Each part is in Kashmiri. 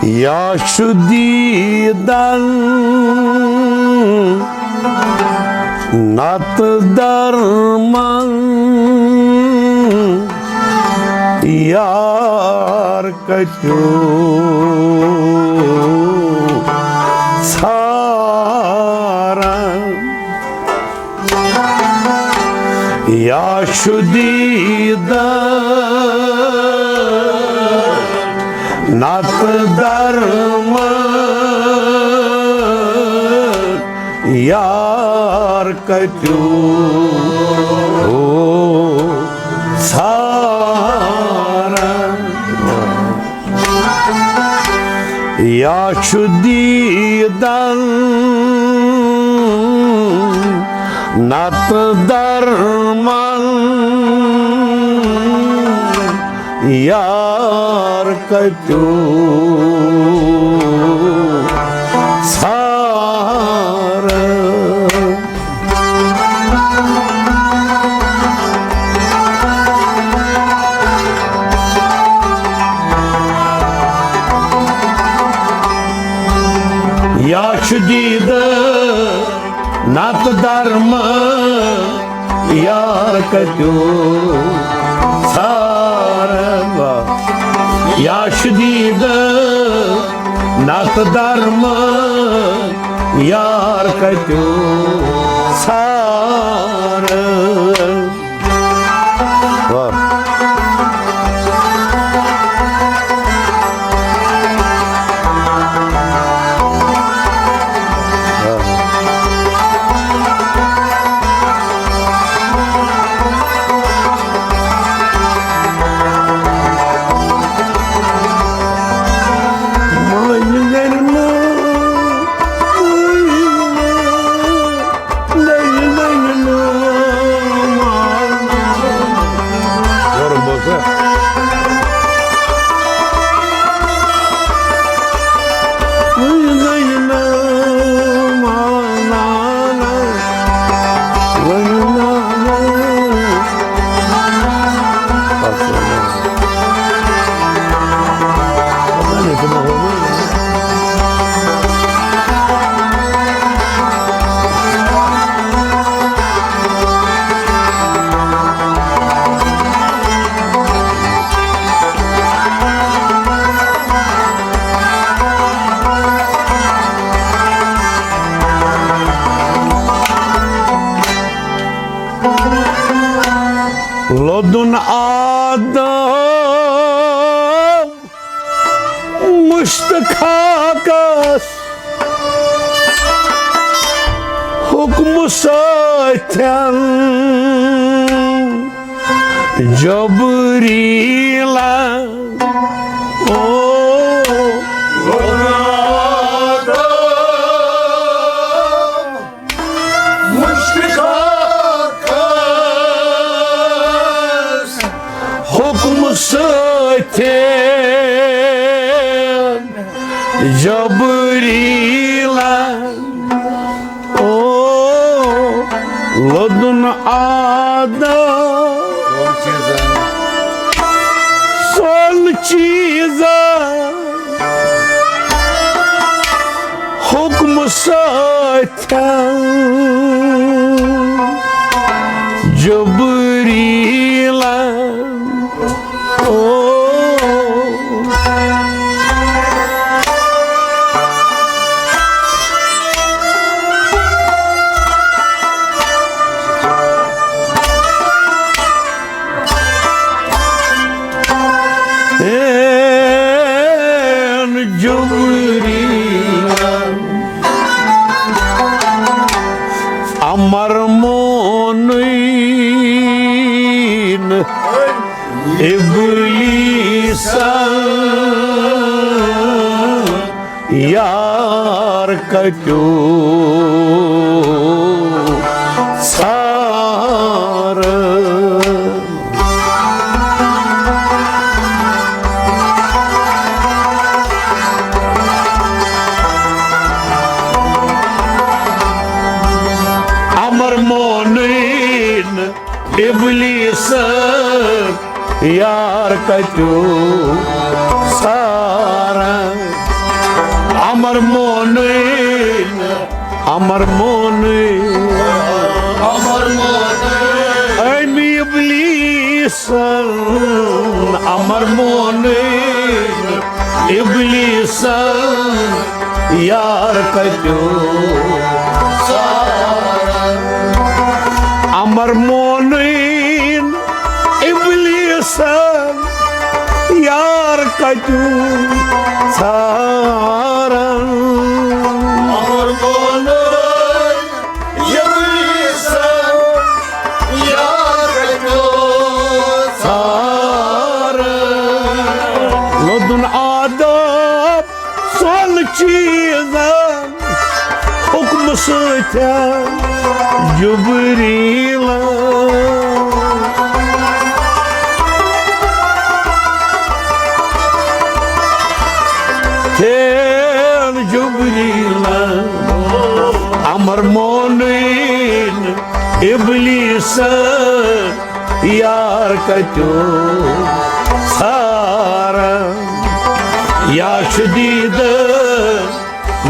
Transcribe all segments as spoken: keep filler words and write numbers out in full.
یا چھُ دیٖدن نتہٕ درمان یار کتیو ژھاران۔ یا چھُ دیٖدن نتہٕ درمان یار کتیو ژھاران۔ یا چھُ دیٖدن نتہٕ درمان یار کتیو ژھاران۔ یا چھُ دیٖدٕ نتہٕ درمان یار کتیو ژھاران۔ یا چھُ دیٖدٕ نتہٕ درمان یار کتیو ژھاران۔ واہ۔ لودُن آدم مشتاقس حکمہٕ سۭتۍ جبریٖلن۔ او مشتاقس حکمہٕ سۭتۍ جبریٖلن۔ او لودُن آدم سۄن چیٖزن حکمہٕ سۭتۍ جبریٖلن۔ او اے جبریٖل، امر مونُے نہٕ ابلیسن یار کتیو ژھار۔ امر مونُے نہٕ ابلیس یار کتیو ژھار۔ امر مونٕے، امر مونٕے، امر مونٕے۔ أمۍ ابلیسن امر مونٕے، ابلیسن یار کتیو ژارن۔ امر مونٕے ابلیسن یار کتیو ژارن۔ امر مونٕے ابلیسن یار کتیو ژارن۔ لدُن آدم ژۄل چیٖزن حُکمہٕ سۭتۍ جبریٖلن۔ تیل جبریٖلن امر مونٕے ابلیسن یار کتیو ژارن۔ یا شدید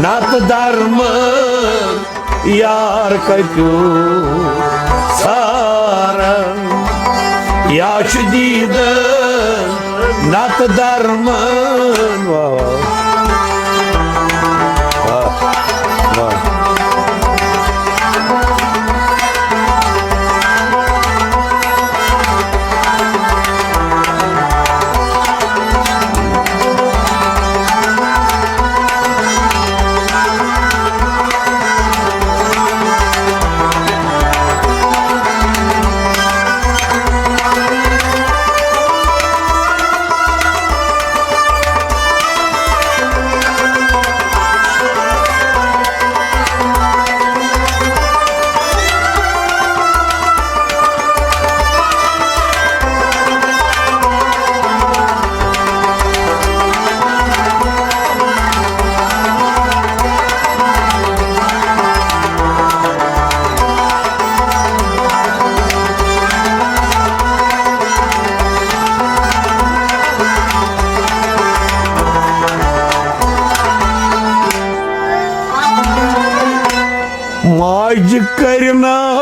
نت درمن یار کتیو ژارن۔ یا شدید نت درمن۔ واہ، واہ۔ واہ، واہ۔ ماجہِ کٔرِنم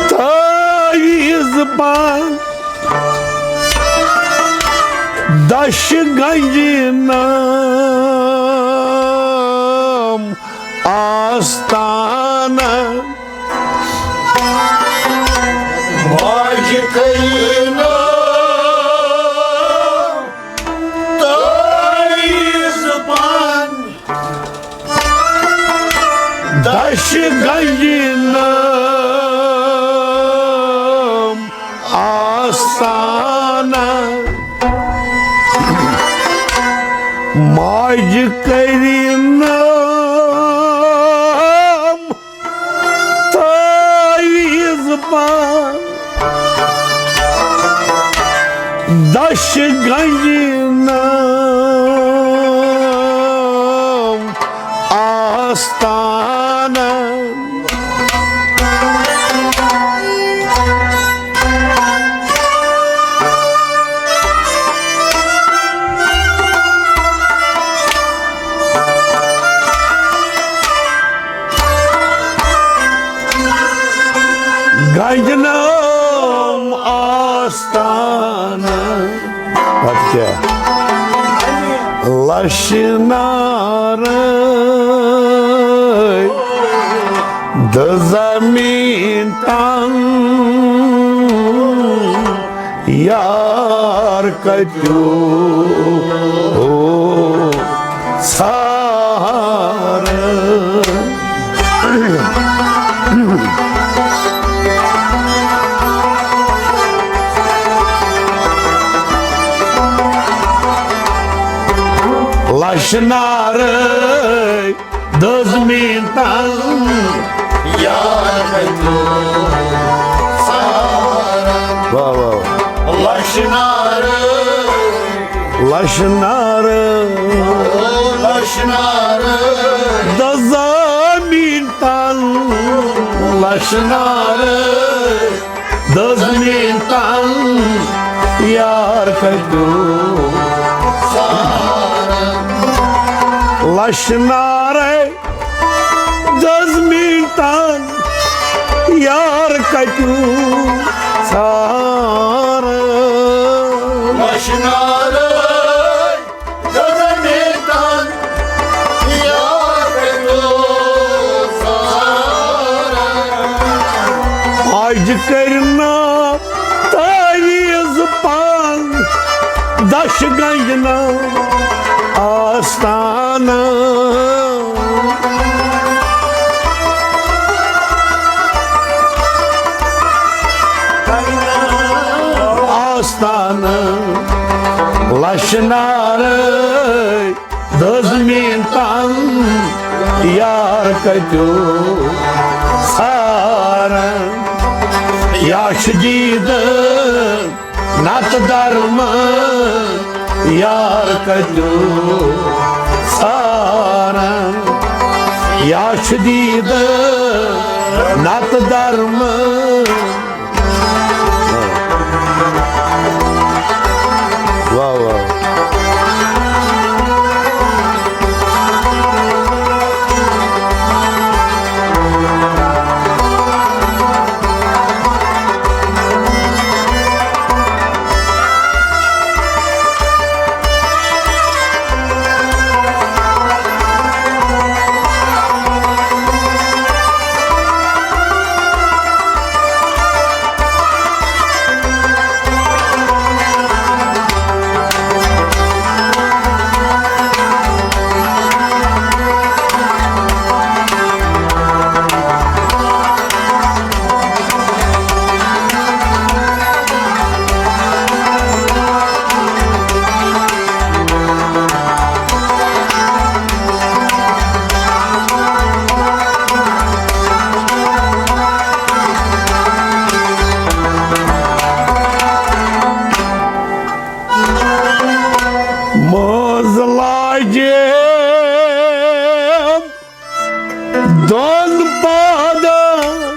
تعویذ بند دش گنجہِ نام آستانہ۔ ماجہِ کٔرِنم تعویذ بند دش گنجہِ نام آستانہ۔ ماجہِ کٔرِنم تعویذ بند دش گنجہِ نام آستانہ۔ گنجہِ نام آستانہ۔ پتہٕ کیٛاہ؟ لَش نارٕ دٔزمیٖن تن یار کتیو ژھار۔ لَش نارٕ دٔزمیٖن تن یار کتیو ژھار۔ واہ، واہ۔ لَش نارٕ، لَش نارٕ، لَش نارٕ۔ دٔزمیٖن تن، لَش نارٕ۔ دٔزمیٖن تن یار کتیو ژھار۔ شنارے دٔزمٕتۍ تن یار کتیُک ژھارن۔ مشنارے دٔزمٕتۍ تن یار کتیُک ژھارن۔ اج کرنا تعویذ پان دش گنجنا آستانہ۔ آستانہ لشنارے دٔزمٕتۍ تن یار کتیُک ژھارن۔ یا شدید نت درمان یار کتیُک ژھارن۔ یا شدید نت درمان۔ واہ واہ۔ منٛز لاجہِ دۄن پادن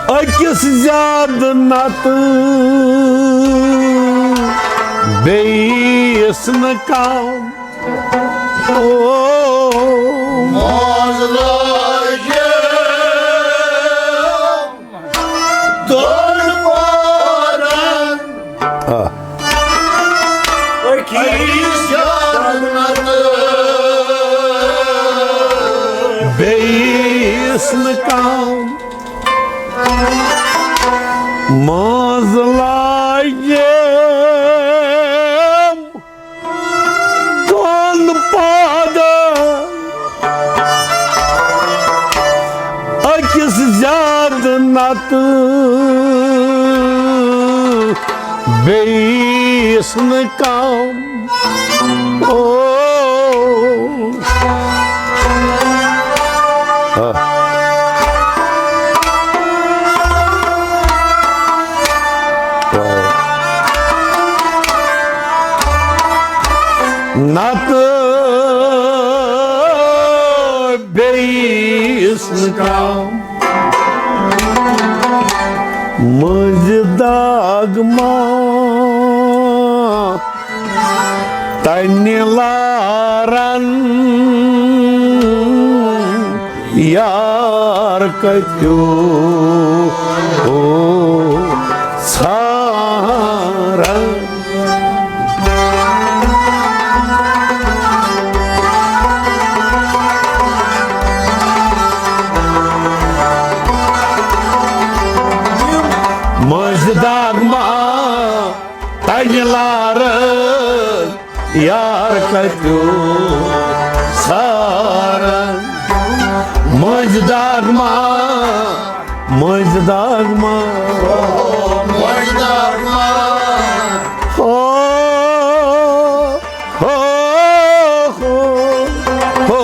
أکِس زیادٕ نتہٕ بیٚیِس نہٕ کم۔ او۔ منٛز لاجہِ دۄن پادن آ۔ أکِس جنت بیٚیِس نہٕ کم۔ منٛز لاجہِ دۄن پادن أکِس زیادٕ نتہٕ بیٚیِس نہٕ کم۔ او۔ آ۔ نتہٕ بیٚیِس نہٕ کم۔ مٔنٛزۍ داغ ما تنہِ لارن یار کتیُک ژھارن۔ مٔنٛزۍ داغ ما تنہِ لارن یار کتیُک ژھارن۔ مٔنٛزۍ داغ ما، مٔنٛزۍ داغ ما، مٔنٛزۍ داغ ما۔ ہو، ہو، ہو، ہو۔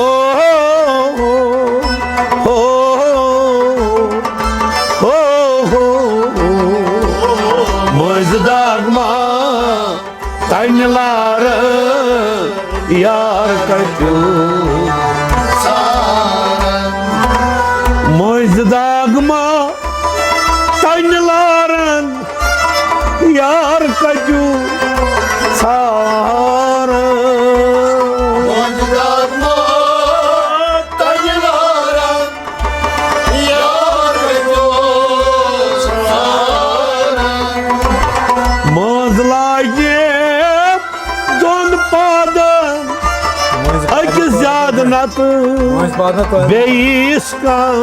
مٔنٛزۍ داغ ما تنہِ لارن یار کتیُک ژھارن۔ مٔنٛزۍ داغ ما تنہِ لارن یار کتیُک ژھارن۔ بیٚیِس کم۔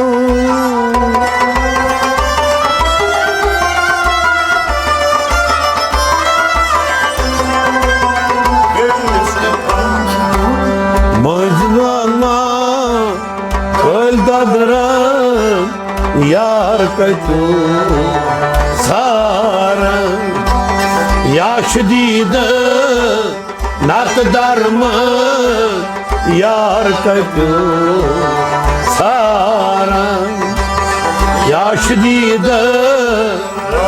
مٔنٛزۍ نانا کٲلۍ ددرن یار کتیو ژھارن، یا شدید نت درمن یار کتیو ژھارن، یا شدید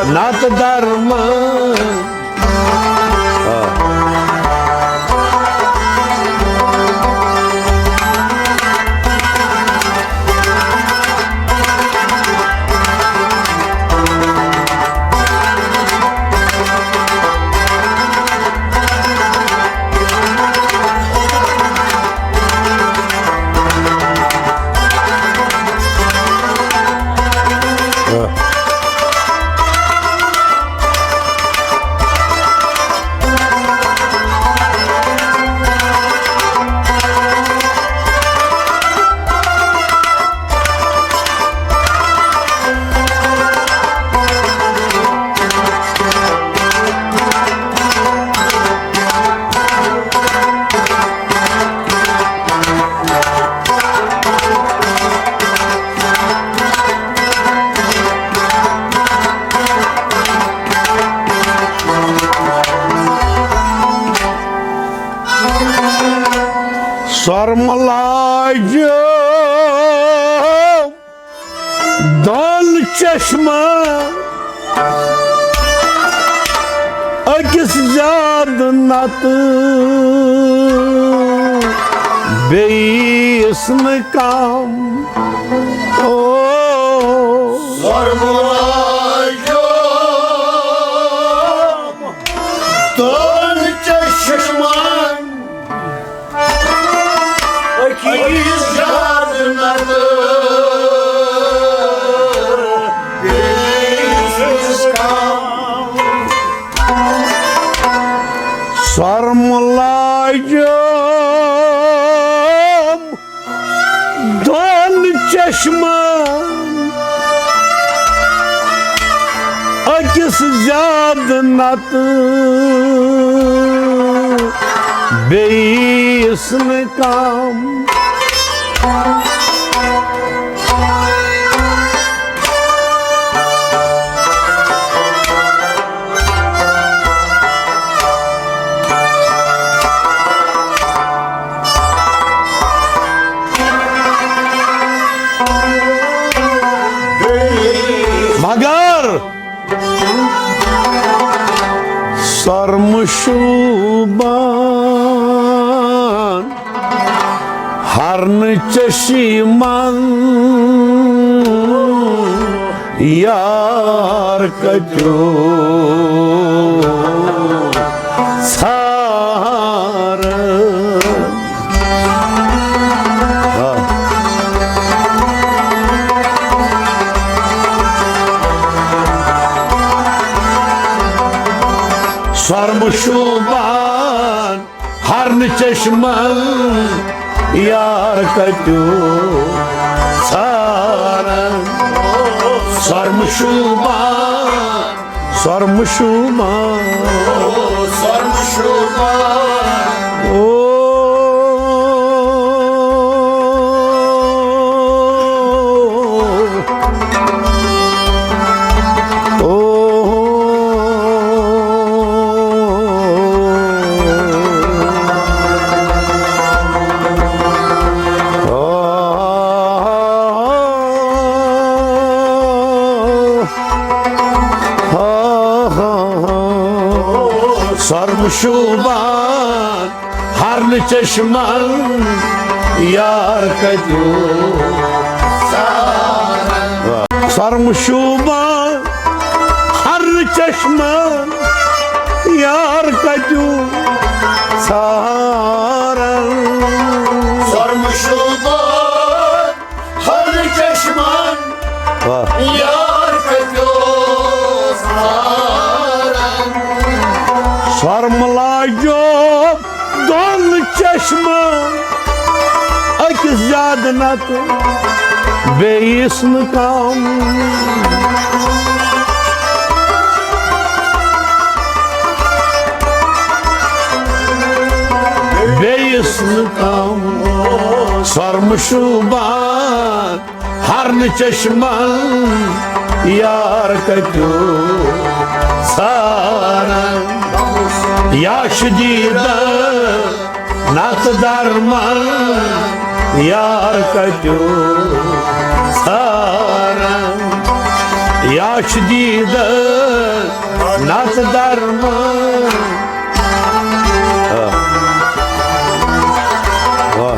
نت درمن۔ سۄرمہٕ لاجہِ دۄن چشمن أکِس زیادٕ نتہٕ بیٚیِس نہٕ کم۔ او۔ سۄرمہٕ لاجہِ دۄن چشمن أکِس زیادٕ نتہٕ بیٚیِس کم۔ سۄرمہٕ لاجہِ دۄن چشمن أکِس زیادٕ نتہٕ بیٚیِس نہٕ کم۔ مگر سۄرمہٕ شوٗبان ہرنہٕ چشمن یار کتیو ژھارن۔ سۄرمہٕ شوٗبان ہرنہٕ چشمن یار کتیو ژھارن۔ سۄرمہٕ شوٗبان، سۄرمہٕ شوٗبان، سۄرمہٕ شوٗبان۔ او۔ سۄرمہٕ شوٗبان ہرنہٕ چشمن یار کتیو ژھارن۔ سۄرمہٕ شوٗبان ہرنہٕ چشمن یار کتیو ژھارن۔ سۄرمہٕ شوٗبان ہرنہٕ چشمن واہ۔ یار کتیو ژھارن۔ سۄرمہٕ لاجہِ دۄن چشمن أکِس نتہٕ بیٚیِس نہٕ کم۔ بیٚیِس نہٕ کم۔ سۄرمہٕ شوٗبان ہرنہٕ چشمن یار کتیُک ژھارن۔ یا شدیدن نتہٕ درمان یار کتیُک ژھارن۔ یا شدیدن نتہٕ درمان۔ آ۔ واہ۔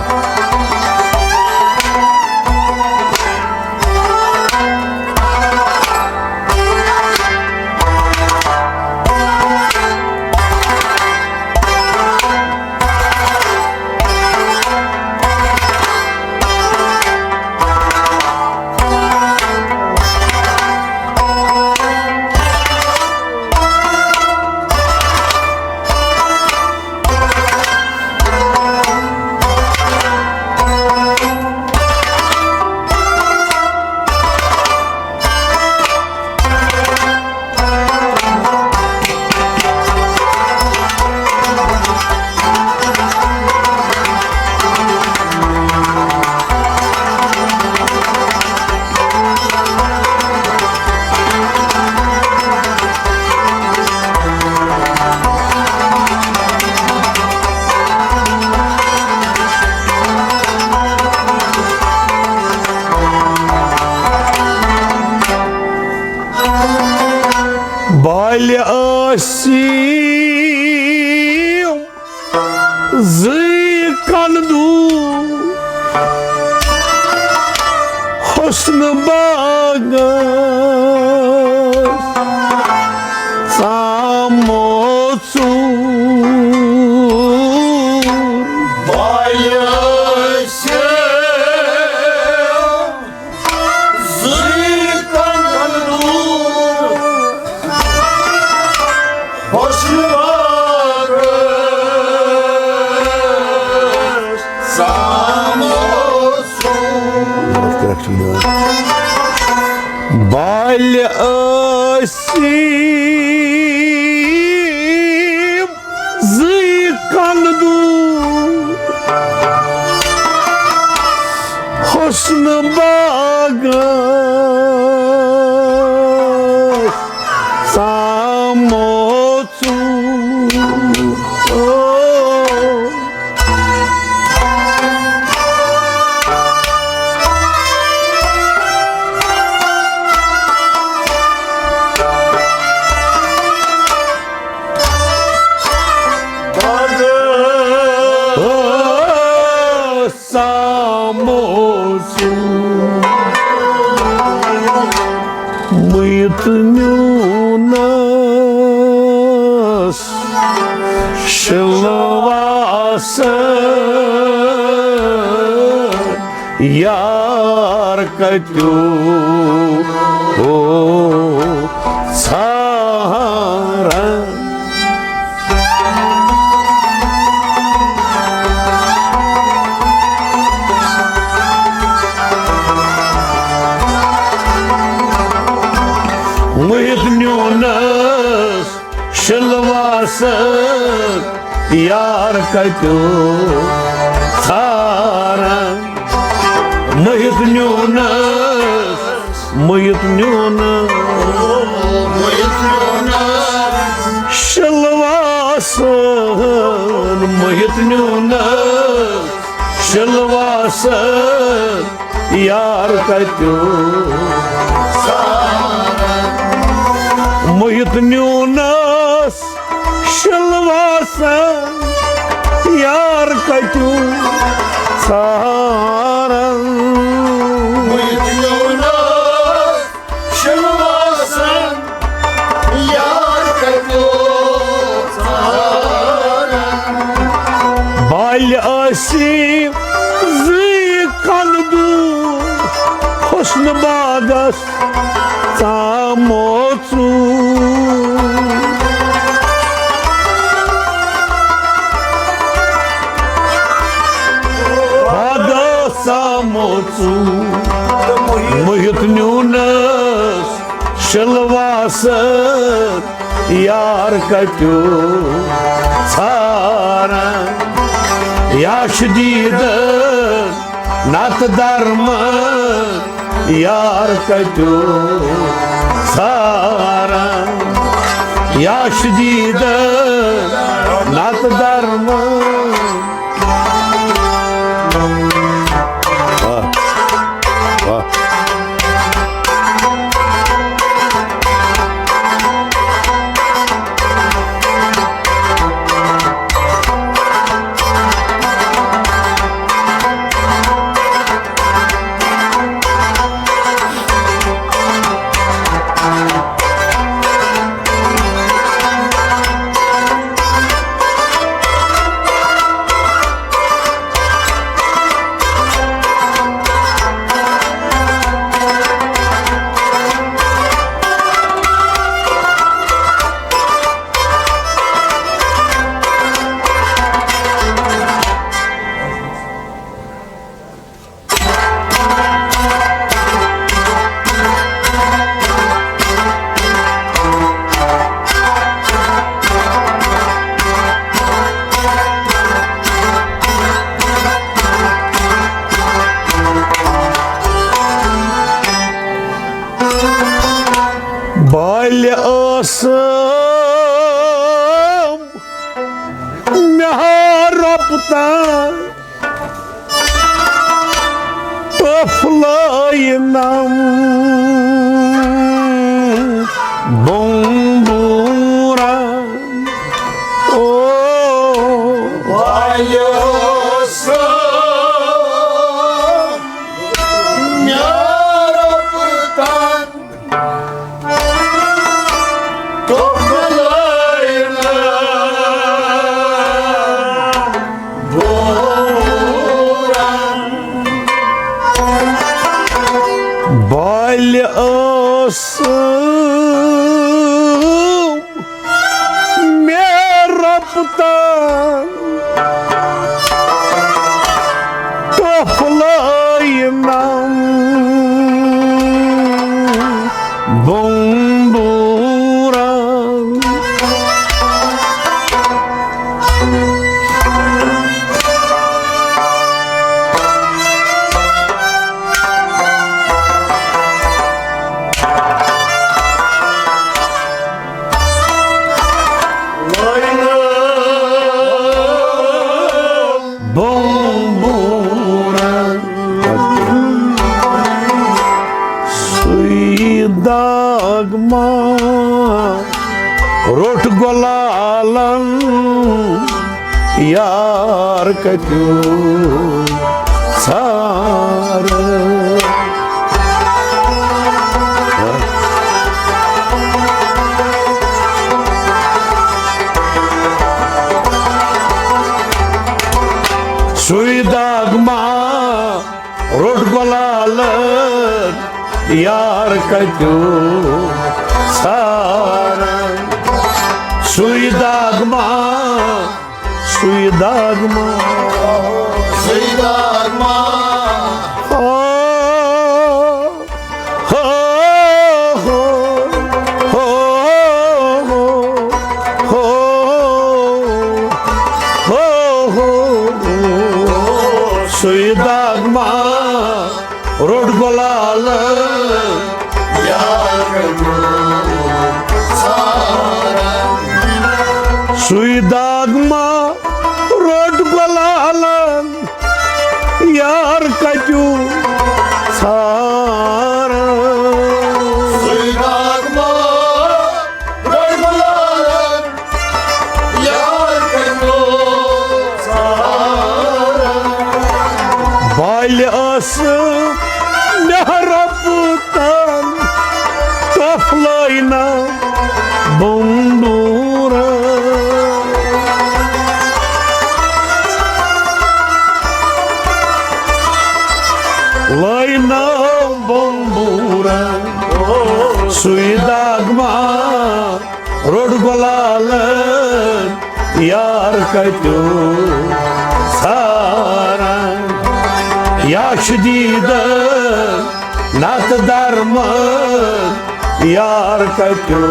بالہِ ٲسِم زٕے کَنہٕ دوٗر حُسنہٕ باغس ژامو ژوٗر۔ بالہِ ٲسِم زٕے کَنہٕ دوٗر حُسنہٕ باغس ژامو ژوٗر۔ بالہِ ٲسِم زٕے کَنہٕ دوٗر حُسنہٕ باغس ژامو ژوٗر۔ ساموسُن مُیِتھ نیوٗنس شلواسن۔ یار کتیو ہو ژھارن۔ مُیِتھ نیوٗنس شلواسن، یار کتیو ژھارن۔ مُیِتھ نیوٗنس، مُیِتھ نیوٗنس، مُیِتھ نیوٗنس شلواسن، مُیِتھ نیوٗنس شلواسن۔ یار کتیو ژھارن۔ مُیِتھ نیوٗنس شلواسن، یار کتیو ژھارن۔ مُیِتھ نیوٗنس شلواسن، یار کتیو ژھارن۔ بالہِ ٲسی زٕے کَنہٕ دوٗر حُسنہٕ باغس ژامو ژوٗر۔ باغس ژامو یار کتیو ژھاران، یاش دیدن نت درمان، یار کتیو ژھاران، یاش دیدن نت درمان۔ واہ، واہ۔ بالہِ ٲسٕم مےٚ رۄپتان تۄفلٲینم بومبوٗرا۔ او والہِ اوس مےٚ رۄپتان تۄفلٲینم بومبوٗرا۔ بالہِ ٲسٕم مےٚ رۄپتان تۄفلٲینم بومبوٗرا۔ بومبوٗرا۔ سُے داغ ما روٚٹ گۄلالن یار کتیو ژھار۔ سُے داغ ما روٚٹ گۄلالن یار کتیو ژھاران۔ سُے داغ ما، سُے داغ ما، سُے داغ ما۔ آ، ہو، ہو، ہو، ہو، ہو، ہو، ہو۔ سُے داغ ما روٚٹ گۄلال یار کتیو ژھاران۔ سُے داغ ما روٚٹ گۄلالن یار کتیو ژھاران۔ سُے داغ ما روٚٹ گۄلالن یار کتیو ژھاران۔ بالہِ ٲسہٕ مےٚ رۄپتان تۄفلٲینم بومبوٗرا۔ لٲینم بومبوٗرا۔ سُے داغ ما روٚٹ گۄلالن یار کتیو ژھاران۔ یاش دیدن نت درمان یار کتیو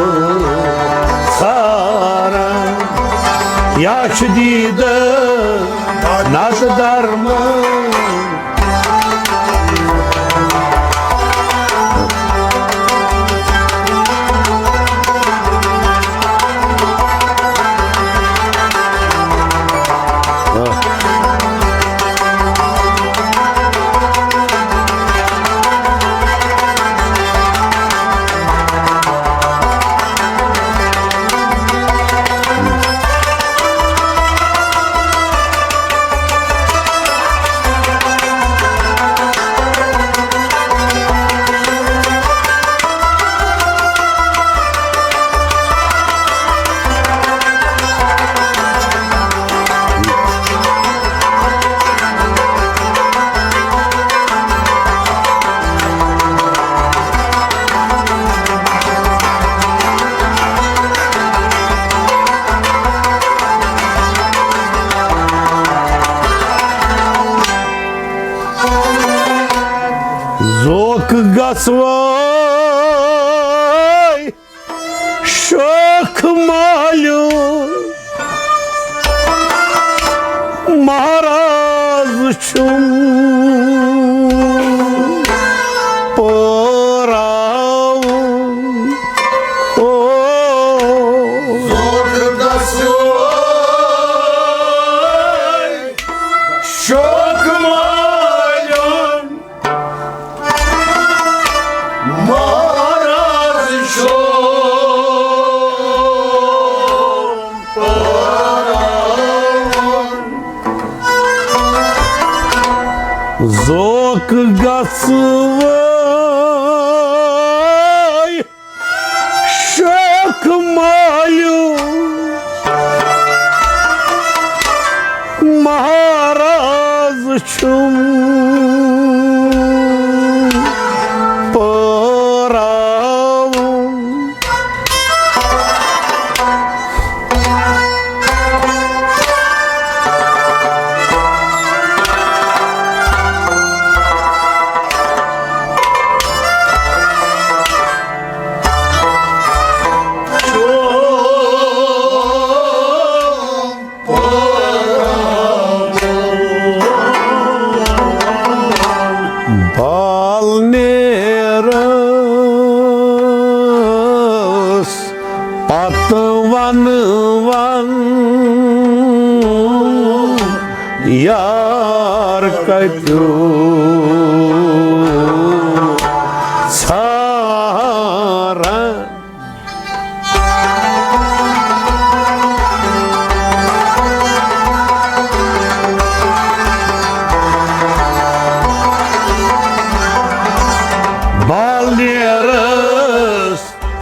ژھاران، یا چھُ دیٖدٕ نتہٕ درمان۔ زوک گژھوے شوخ مالیُن، مہراز چھُم پٲراوُن۔ او۔ زوک گژھوے شوخ مالیُن، مہراز چھُم پٲراوُن۔ زوک گژھوے شوخ مالیُن، مہراز چھُم پٲراوُن۔ بال نیرس پتہٕ ونہٕ ون، یار کتیو ژھارن۔ بال نیرس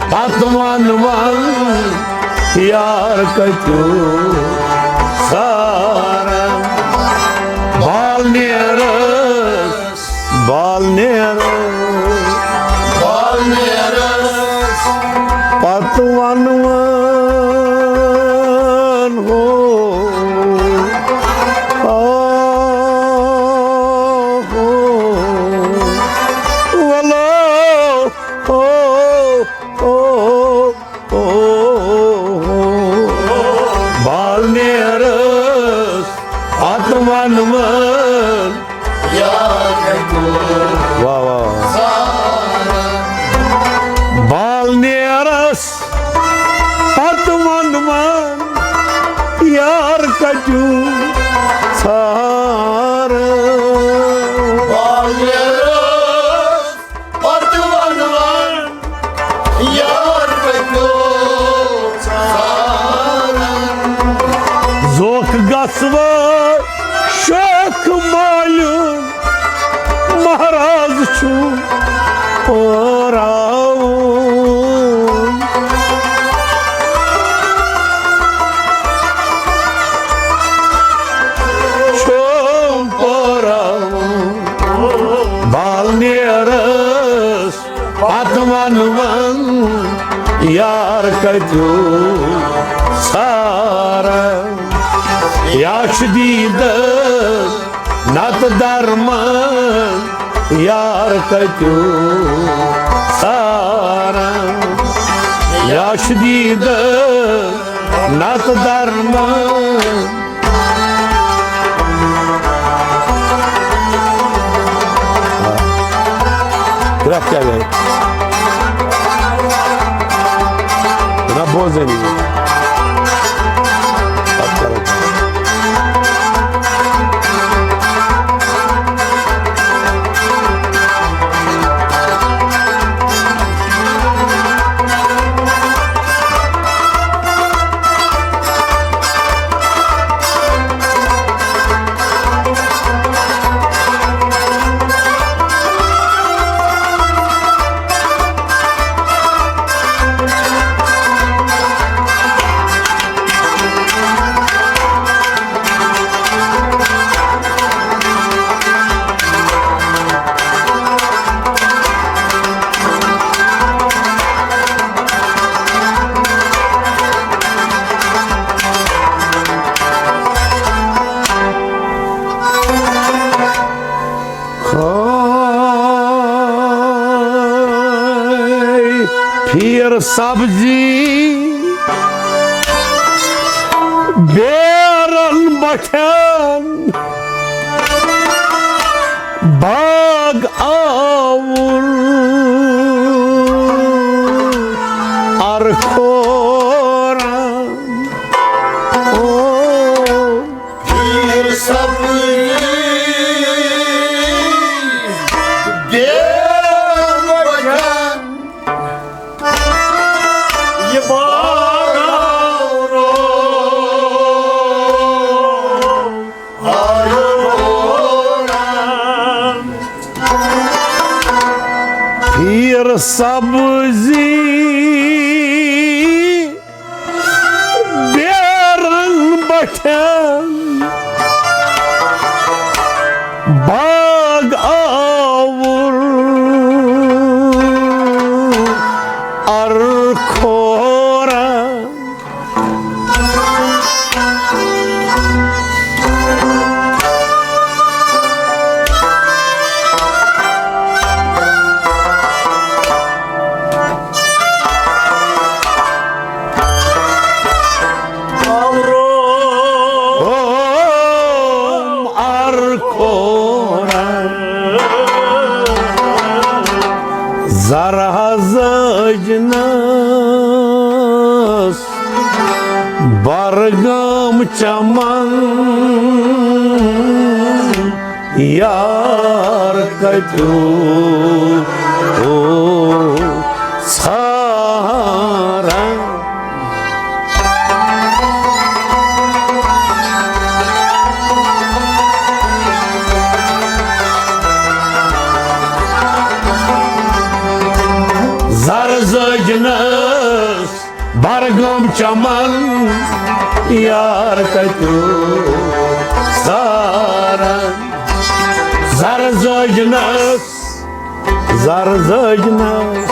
پتہٕ ون ون، یار کتیو ژھارن۔ بال نیرس بال نیرس، بال نیرس۔ پتہٕ ونہٕ ون ہو، آ ہو، ولو ہو، ہو۔ او، بال نیرس، پتہٕ ون ون۔ یار کتیو۔ واہ، واہ۔ بال نیرس، پتہٕ ون ون۔ یار کتیو ژھارن۔ بال نیرس، پتہٕ ون ون، یار کتیو ژھارن۔ زوک گژھوے شوخ مالیُن، مہراز چھُم پٲراوُن۔ چھُم پٲراوُن۔ بال نیرس، پتہٕ ون ون، یار کتیو ژھارن۔ یا چھُ دیٖدٕ نتہٕ درمان، یار کتیو ساران، یا شدید نت درمان۔ گرٛکھ کیٛاہ گٔے؟ نہ بوزٲنی۔ پتہٕ کرو۔ ہاے پھیر سبزی بیرن بٹھن، باغ آور ارکھورن۔ او پھیر سبزی بیرن بٹھن، یہ باغ آور ارکھورن۔ پھیر سبزی بیرن بٹھن، باغ آور ارکھورن۔ اوم ارکھورن۔ زرہ زٲجنس برگام چمن، یار کتیو او ژھاران۔ زر زٲجنس برگام چمن، یار کتیو ژھاران۔ زر زٲجنس، زر زٲجنس،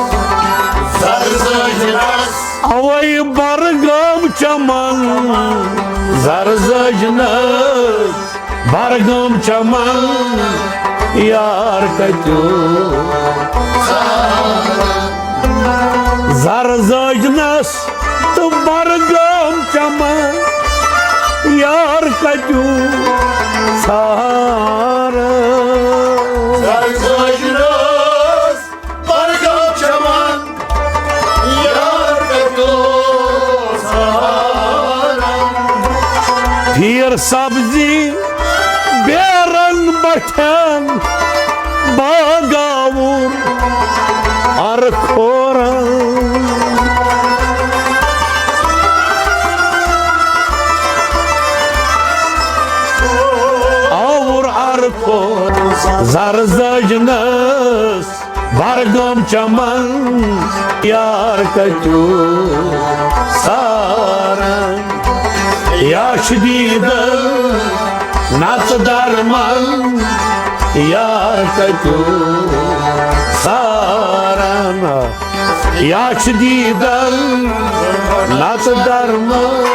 زر زٲجنس۔ اوے برگام چمن، زر زٲجنس۔ برگام چمن، یار کتیو زر زٲجنس تہٕ برگام چمن، یار کتیو ژھاران۔ زر زٲجنس برگام چمن، یار کتیو ژھاران۔ پھیر سبزی بیرن بٹھن، باغ آور ارکھورن۔ آور ارکھورن۔ زر زٲجنس برگام چمن، یار کتیو ژھاران۔ یا شدید نت درمان، یار کتیو ژھاران۔ یا شدید نت درمان۔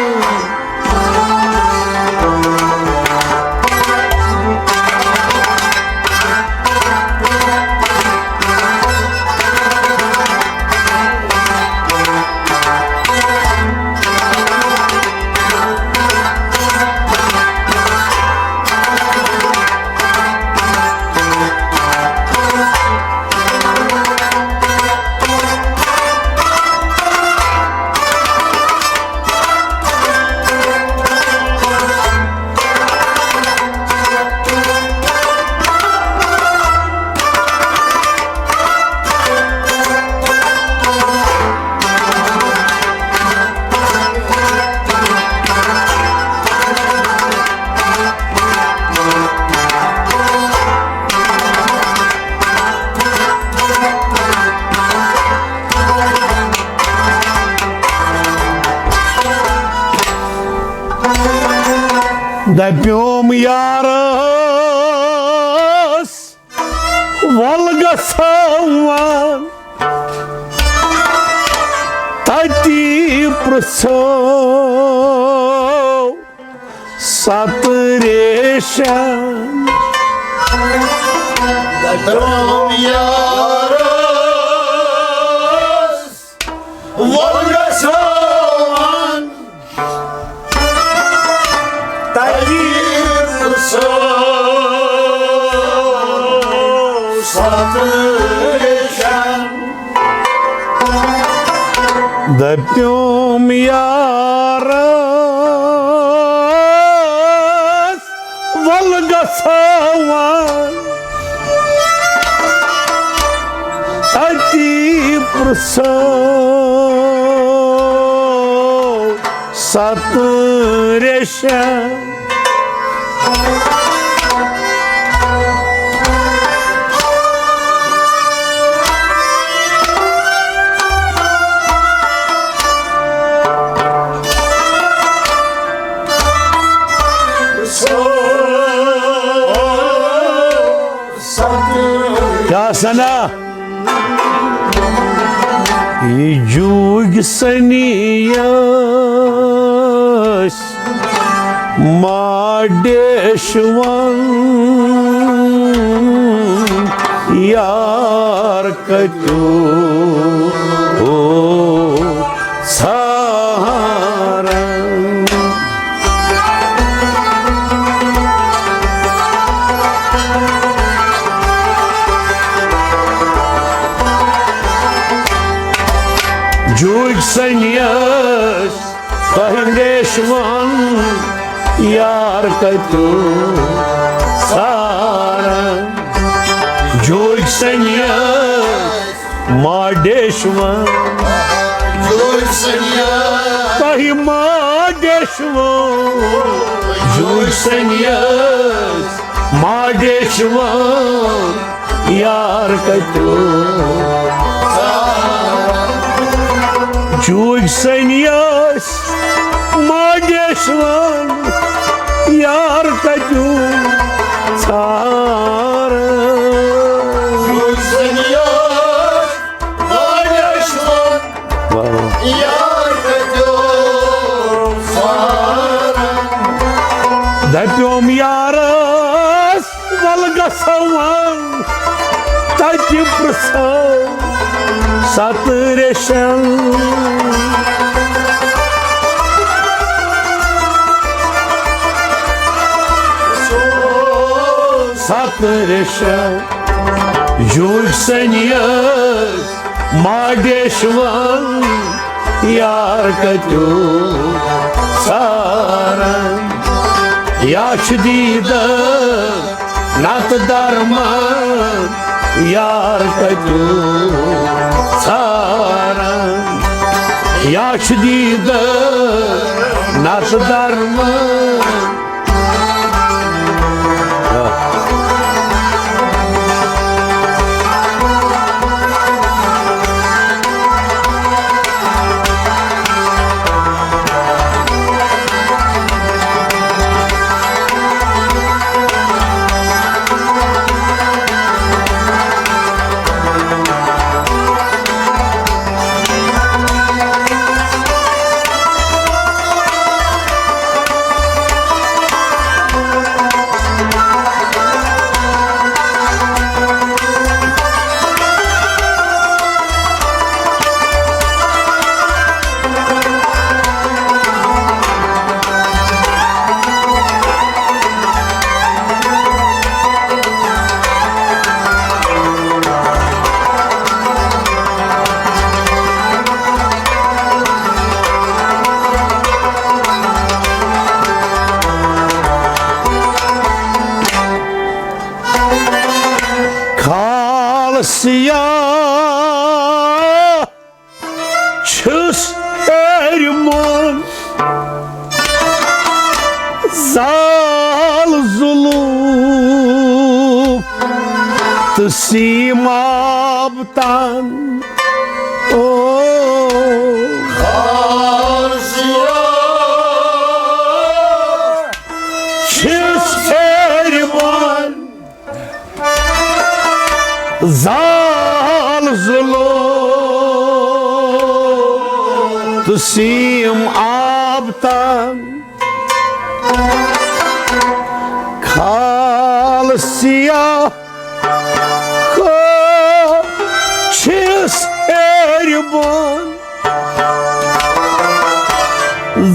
دَپیوم یارس، وَل گژھو وۄنۍ تَتی پرٛژھو ستہٕ ریشن۔ دَپیوم یارس، وَل گژھو وۄنۍ تَتی پرٛژھو ستہٕ ریشن۔ دَپیوم یارس، وَل گژھو وۄنۍ تَتی پرٛژھو ستہٕ ریشن۔ کیٛاہ سنا؟ یہِ جوٗگۍ سنی ٲسۍ ماڈیشوان یار کتیو ژھاران۔ جوٗگۍ سنی ٲسۍ تۄہہِ ریشوان یار کتیو ژھاران۔ جوٗگۍ سنی ٲسۍ ماڈیشوان۔ جوٗگۍ سنی ٲسۍ۔ تۄہہِ ماڈیشوان۔ جوٗگۍ سنی ٲسۍ ماڈیشوان یار کتیو۔ جوٗگۍ سنی ٲسۍ ماڈیشوان یار کتیو ژھاران۔ جوٗگۍ سنی ٲسۍ ماڈیشوان۔ واہ واہ۔ یار کتیو ژھاران۔ دپیوم یارس، ول گژھو وۄنۍ تتہِ پرژھو ستہٕ ریشن۔ ستہٕ ریشن۔ جوٗگۍ سنی ٲسۍ ماڈیشوان یار کتیو ژھاران۔ یا چھُ دیٖدٕ نتہٕ درمان یار کتیو ژھاران۔ یا چھُ دیٖدٕ نتہٕ درمان۔ کھال سیاہ چھُس ہیرِ منٛز زال ظلم تہٕ سیٖماب تان۔ او۔ زال ظلم تہٕ سیم آب تن۔ کھال سیاہ چھِس ہیرِ بۄن۔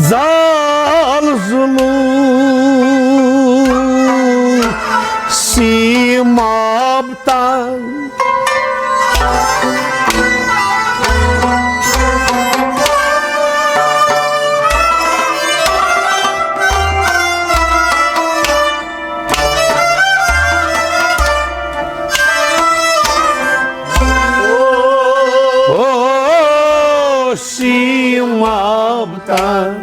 زال ظلم سیم آب تن۔ او سیم آب تن۔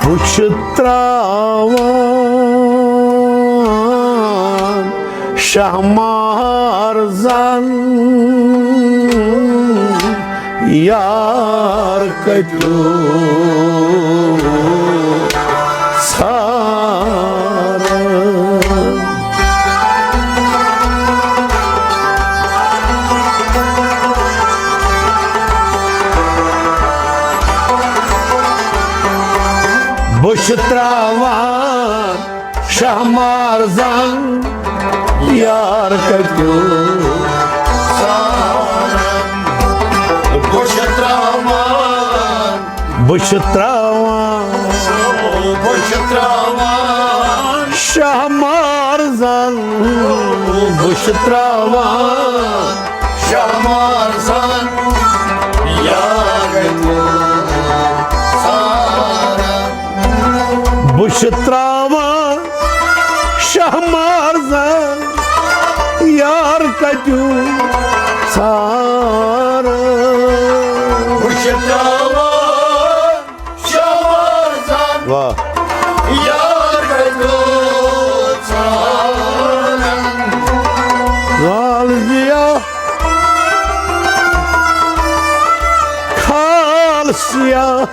بہٕ چھُس تراوان شہمار زن، یار کتیُک ژھاران۔ بہٕ چھُس تراوان شہمار زن، یار کتیُک ژھاران۔ بہٕ چھُس تراوان، بہٕ چھُس تراوان، بہٕ چھُس تراوان شہمار زن، بہٕ چھُس تراوان شہمار زن، یار کتیُک ژھاران۔ بہٕ چھُس تراوان شہمار زن، یار کتیُک ژھاران۔ بہٕ چھُس تراوان شہمار زن، واہ۔ یار کتیُک ژھاران۔ لال جیا کھال سیاہ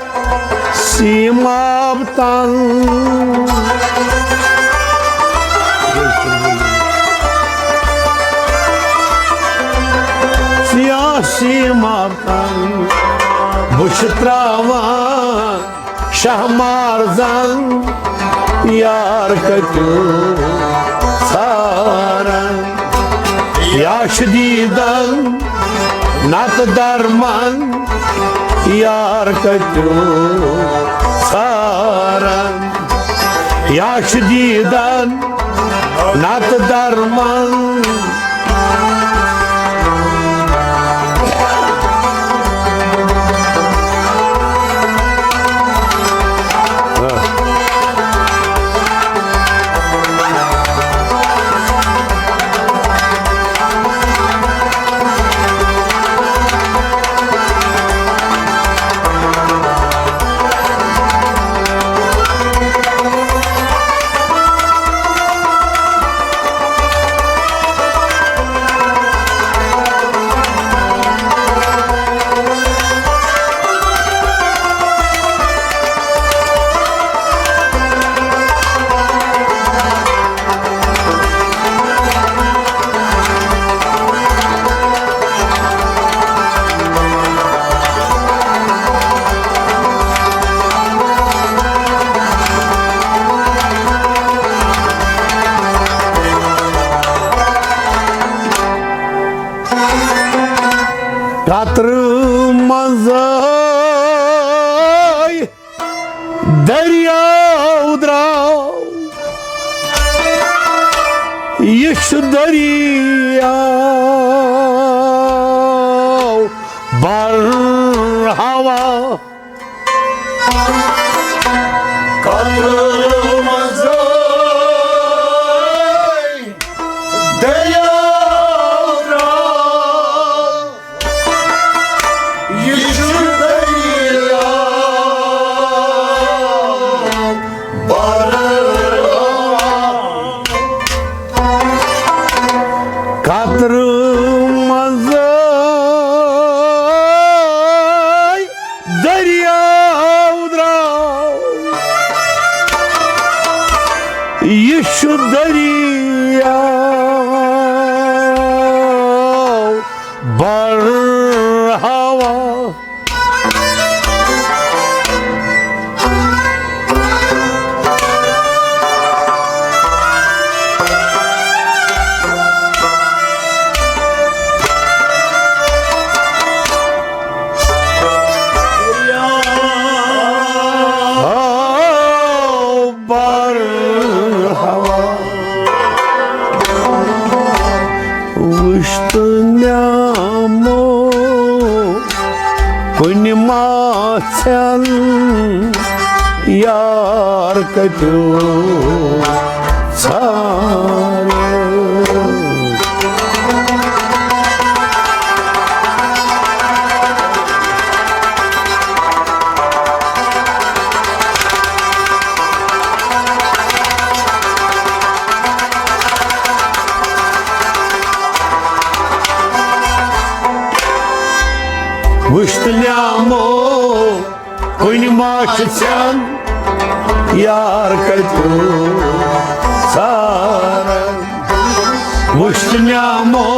سیم آب تن۔ سیاہ سیم آب تن۔ بہٕ چھُس تراوان شہمار زن، یار کتیُک ژھاران۔ یا چھُ دیدن نتہٕ درمان، یار کتیُک ژھاران۔ یا چھُ دیدن نتہٕ درمان۔ قطرٕ منٛزٕے دٔریاو درٛاو، یہِ چھُ دٔریاو برہوا۔ قطرٕ منٛزٕے دٔریاو درٛاو، یہِ چھُ دٔریاو برہوا۔ قطرٕ منٛزٕے دٔریاو درٛاو، یہِ چھُ دٔریاو ژھٮ۪ن یار کتیُک ژھانڈٕ۔ وٕچھ تہٕ نیامو کُنہِ ما چھِ ژھٮ۪ن یار کتیُک ژھانڈٕ۔ وٕچھ تہٕ نیامو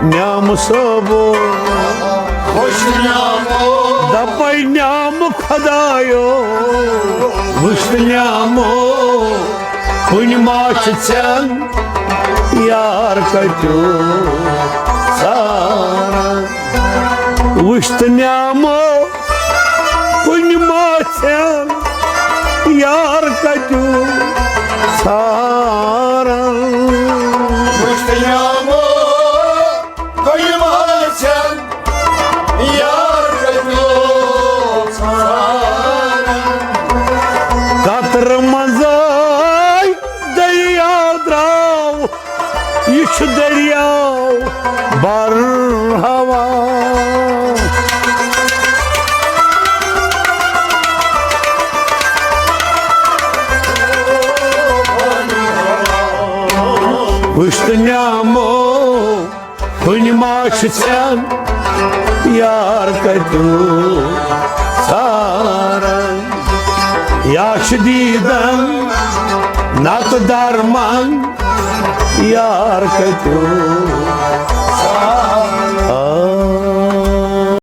نیامہٕ صٲبو، وٕچھ تہٕ نیامو۔ دپے نیامہٕ خۄدایو، وٕچھ تہٕ نیامو کُنہِ ما چھِ ژھٮ۪ن یار کتیُک ژھانڈٕ۔ وٕچھ تہٕ نیامو کُنہِ ما ژھٮ۪ن یار کتیُک ژھانڈٕ۔ وٕچھ تہٕ نیامو کُنہِ ما ژھٮ۪ن یار کتیُک ژھانڈٕ۔ قطرٕ منٛزے دٔریاو درٛاو، یہِ چھُ دٔریاو بر ہوا۔ وٕچھ تہٕ نیامو کُنہِ ما چھِ ژھٮ۪ن یار کتیُک ژھانڈٕ۔ یا چھِ دیٖدن نتہٕ درمان یار کتیُک ژھانڈٕ۔